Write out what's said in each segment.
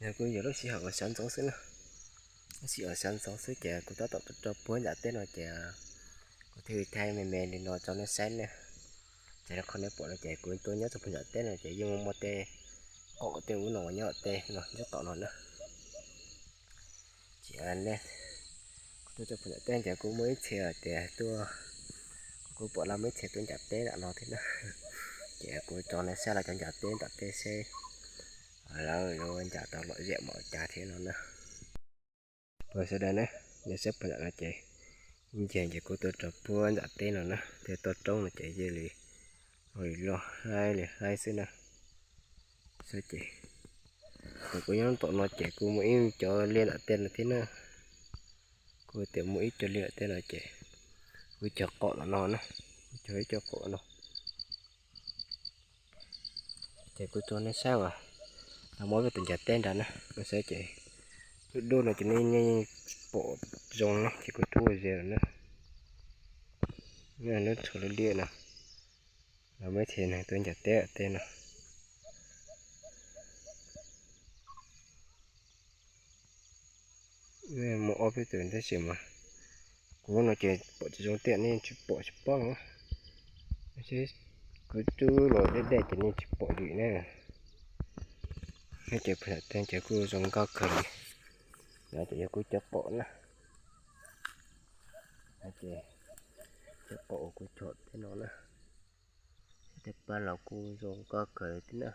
Yog kuj yog lub sij hawm uas sawv ntxov xwb na, lub sij hawm sawv ntxov xwb ces kuv tab tom tuaj rau puag nram teb no ces kuv thiaj li thaij me me li no rau nej saib na. Ces qhov nej pom no ces kuv tuaj nyob rau puag nram teb no ces yeej muaj tej qaum tej ub no uas nyob tej no nyob tom no na. Ces nej, kuv tuaj rau puag nram teb ces kuj muaj ib txhia tias tuaj, kuv pom lawv muaj ib txhia tuaj nram teb nram no thiab na. Ces kuv tso nej saib lawv cov nram teb nram teb seb lawv yuav nram tau lom zem npaum cas thiab no na. Sawv daws na, nej saib puag nram no ces ib ncig ces kuv tuaj rau puag nram teb no na, tej toj roob no ces cia li loj li loj, haib li haib xwb na. Saib ces, kuv nyob tom no ces kuj muaj ib co liaj nram tej no thiab na. Kuj tias muaj ib co liaj nram tej no ces kuj cog qaum los no na, kuj cog ib co qaum no. Ces kuv tso nej saib uas lawv muaj peb tus ncav teb nrad na, nej saib ces lub dub no ces nej yeej pom zoo na, ces kuv rub ze na. Lub tsho liaj liaj no, lawv muaj ib txhia neeg tuaj ncav teb tej no. Muaj ob peb tus tab sis mas kuv no ces pom tsis zoo tiag, nej tsis pom tsis paub no. Kuv rub los deb deb ces nej tsis pom li na. Ces puag nram tej ces kuj zoo nkauj kawg li. No ces yog kuv cov qaum na. Ces cov qaum uas kuv cog tej no na, tej paj los kuj zoo nkauj kawg li thiab na.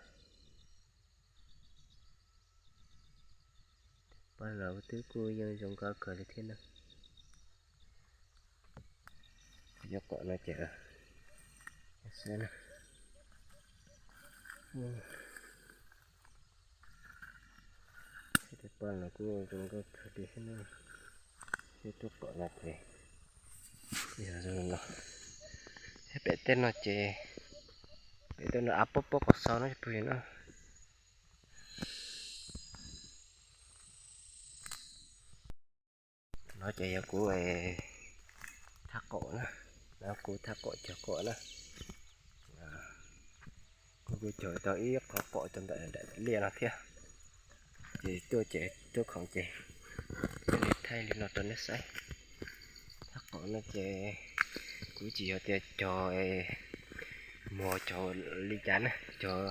Paj los twb kuj yeej zoo nkauj kawg li thiab na. Cov qaum no ces, saib na. Tej paj los kuj zoo nkauj kawg li thiab na. Tej tub qaum no ces yog zoo no. Thiab pem tej no ces, pem tej no av pob pob qos xo no pug no. No ces yog kuv thaj qaum na, no kuv thaj qaum cog qaum na. Kuv kuj cog tau ib qho qaum rau ntawm daim liaj no thiab. Ces tuaj ces tuaj khoom ces thiaj li thaij li no rau nej saib. Thaj qaum no ces kuv tsis yog tias cog muag cog li cas na, cog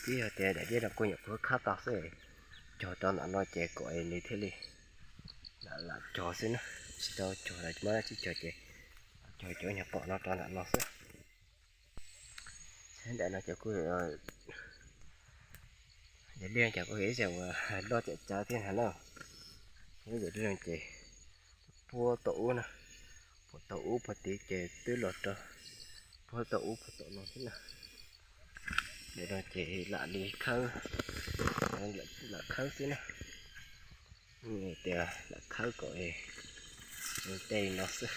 tib yog tias daim liaj no kuj nyuam qhuav khab tau xwb, cog rau ntawm no ces kom nws thiaj li lam cog xwb na, tsis tau cog los muab dab tsi cog ces cog cov nyuag qaum no rau ntawm no xwb. Saib ntawm no ces kuj, daim liaj ces kuj yog ib yam uas loj txawv txawv thiab ntag na. Daim liaj no ces puag tom ub na, puag tom ub puag tid ces twb los rau puag tom ub puag tom no xwb na. Daim no ces lam li khawb, lam khawb xwb na. Tias lam khawb kom zoo tej no xwb.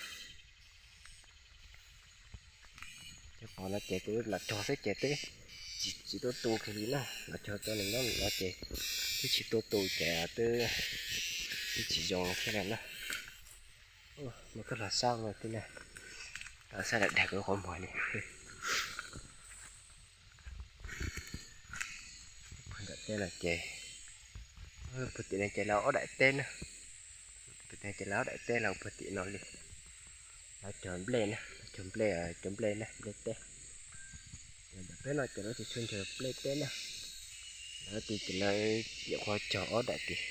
Cov qos no ces kuv lam cog xwb ces twb tsis, tsis tuaj tu kiag li na, lam cog rau nws nyob no ces twb tsis tuaj tu ces twb, twb tsis zoo thiab na. Nws koj los saib no tib na, los saib daim dag kuv qhov muag li. Puag nram teb no ces, puag tim no ces lawv ob daim teb na. Puag tim no ces lawv ob daim teb los puag tim no li. Lawv cog nplej na, lawv cog nplej, cov nplej na, nplej teb. Peb no ces lawv tsis tshua nrog nplej teb na. Lawv tias ces lawv nyuam qhuav cog ob daim tim,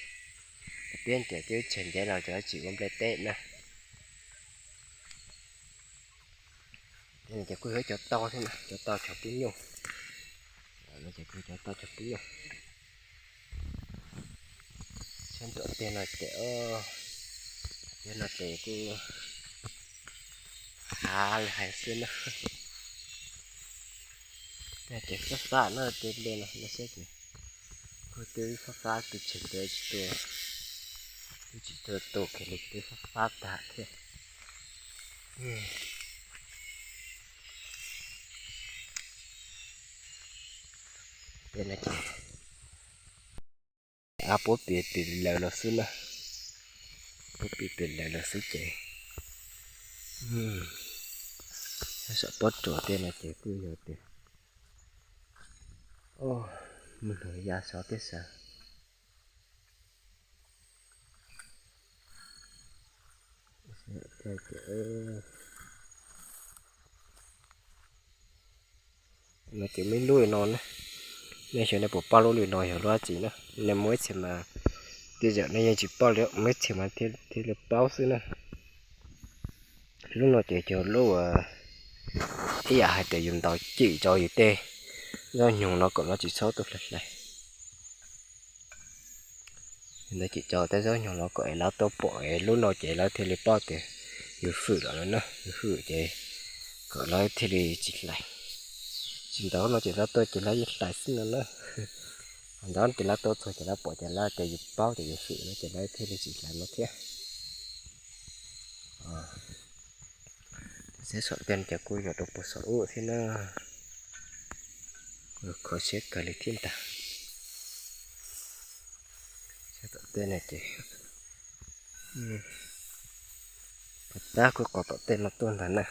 peb ces twb tshem ncev los ces lawv tsis ua nplej teb na. Ces kuj yog cov tau thiab na, cov tau cog pub nyuj. Ces kuj cov tau cog pub nyuj. Sab nram tej no ces, tej no ces kuj hav li hais xwb na. Ces fab fab no tej nplej no no xwb ces kuj twb fab fab, twb tshem ncev tsis tu, twb tsis tu tu kiag li, twb fab fab tag thiab. Tej no ces av puab pis pes lawg los xwb na, puab pis pes lawg los xwb ces, saum pob tsuas tej no ces kuj yog tias, o, muaj hlua ya sov teb sawv, No ces muaj ib lub li no na. Nej xyov nej puas paub lub li no yog lub dab tsi na. Nej muaj ib txhia mas, tej zaum nej yeej tsis paub li, muaj ib txhia mas thiaj li paub xwb na. Lub no ces yog lub, ib yam hais tias yus ntaus cim rau yus tej zaub nyuag no kom lawv tsis txhob tuaj hlais hlais. Yus ntaus cim rau tej zaub nyuag no kom es lawv tuaj pom es lub no ces lawv thiaj li paub tias yus hwm lawm no na, yus hwm ces kom lawv thiaj li tsis hlais. Tsis ntaus no ces lawv tuaj ces lawv yeej hlais xwb no na. Ntaus ces lawv tuaj txog ces lawv pom ces lawv tias yus paub tias yus hwm no ces lawv thiaj li tsis hlais no thiab. Saib saum tej no ces kuj yog rau puag saum ub thiab na. Kuj kho siab kawg li thiab ntag. Saib tom tej no ces, pov tab kuj qos tom tej no tuaj ntag na.